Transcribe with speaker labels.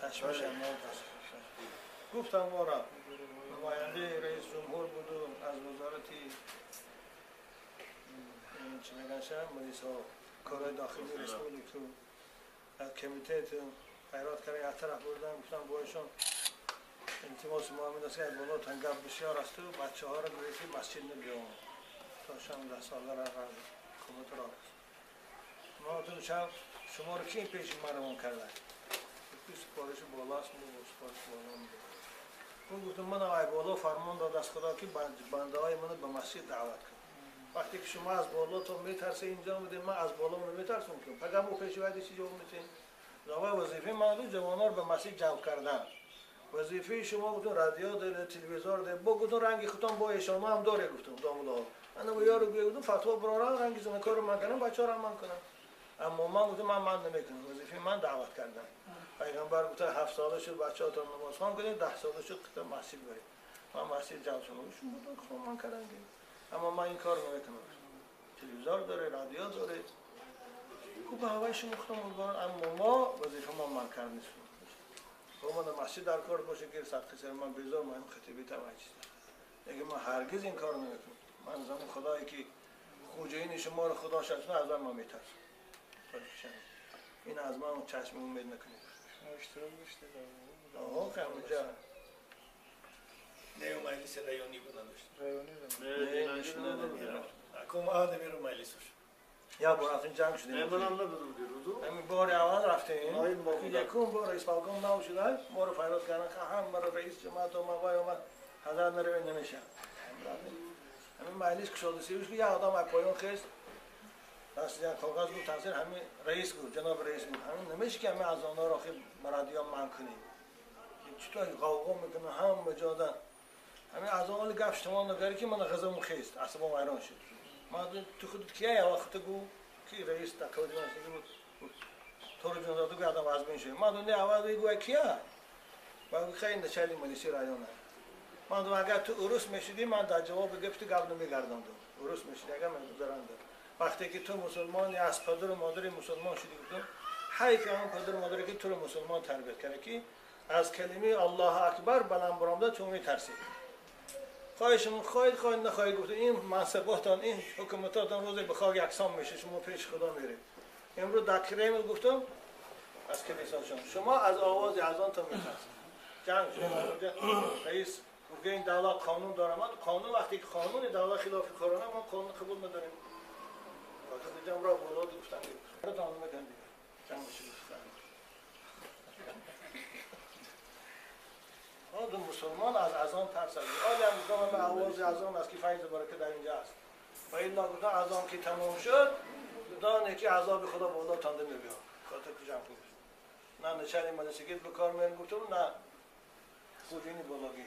Speaker 1: تشویش گفتم ما را نماینده رئیس جمهور بود و از وزارتی چی میگن مجلس ها کارهای داخلی رسپولیک تو از کمیته تو خیرات کردن از طرف بردن گفتم بایشون التماس محمد است که بالا تنگم بسیار است و بچه ها را برسی مسجد نبیام تا شام 10 ساله را حکومت را ما تو شب شما رو کی پیش مرمون کردن؟ سپارش بالاست ما سپارش بالا میده. اون گفتم من آقای بالا فرمان داد از خدا که بنده های منو به مسجد دعوت کن. وقتی که شما از بالا تو میترسه اینجا بوده من از بالا منو میترسم که فقط مو پیش وعده چی جواب میتین؟ آقای وظیفه من رو جوان‌ها رو به مسجد جلب کردن. وظیفه شما گفتم رادیو داره تلویزیون داره با گفتم رنگ خودم با شما هم داره گفتم داملا. من با یارو گفتم فتوا برارن رنگ زنکار رو من کنم بچه‌ها رو من کنم. اما من گفتم من نمیکنم وظیفه من دعوت کردن. پیغمبر گفت 7 ساله شد بچه‌هاتون نماز خوان کنید 10 ساله شد که مسجد برید. من مسجد جلب شدم. شما گفتم من کردم اما من این کار نمیکنم. تلویزیون داره رادیو داره. خوب هوای شما خودم اما ما وظیفه ما من کار نیست. خب من مسجد در کار باشه که صدقه سر من بیزار من خطیبی توجه دیگه من هرگز این کار نمیکنم. من زمان خدایی که خوجین شما رو خدا شناسه از من میترسم. این از من چشم امید نکنید.
Speaker 2: اشتراک داشته
Speaker 1: آها که اونجا
Speaker 3: نه مجلس رایونی بودن داشت.
Speaker 2: رایونی
Speaker 3: نه کم آدمی رو مجلسش.
Speaker 1: یا بار رفتیم جنگ شدیم.
Speaker 3: نه من هم نبودم دیروز.
Speaker 1: همین بار اول رفتیم. یکم بار رئیس بالکن نو شده ما رو فریاد کردن که هم برای رئیس جماعت اومد وای اومد حضرت نره نمیشه. همین مجلس کشاده سیوش که یه آدم از پایان خیست دست یک کاغذ بود تاثیر همین رئیس بود جناب رئیس بود همین نمیشه که همه از آنها را خیلی مرادیان من کنیم چطور قوقا میکنه هم مجادن همین از آن گفت شما نگری که من غزمون خیست اعصابم ویران شد من تو خودت کیه یه وقت گو کی رئیس تقویت بود تو رو جون دادو که آدم از بین شد من دونی اول گو کیه من خیلی نچلی ملیسی رایانه من دو اگر تو عروس میشدی من در جواب گفت گپ نمیگرداندم عروس میشدی اگر من گذراندم وقتی که تو مسلمانی از پدر و مادر مسلمان شدی گفتم حیف هم پدر و مادری که تو رو مسلمان تربیت کرده که از کلمه الله اکبر بلند برآمده تو میترسی. خواهشمون خواهید خواهید نخواهید گفت این منصباتان این حکومتاتان روزی به خاک یکسان میشه شما پیش خدا میرید. امروز در کرمل گفتم از کلیساشون شما از آواز اذان تا میترسید. جنگ شد. رئیس گفت این دولت قانون داره. ما قانون وقتی که قانون دولت خلاف قانون ما قانون قبول نداریم. وقتی جمع را بالا گفتن رو تمام میکنن دیگه جمع شد. آدم مسلمان از اذان ترسد. آدم گفتم آواز اذان است که فیض برکت در اینجا است. و این گفتن اذان که تمام شد دانه که عذاب خدا بالا تانده میبیاد. خاطر که جمع کنید. نه نچلی مدرسگیت به کار میرن گفتم نه خوجینی بالاگیت.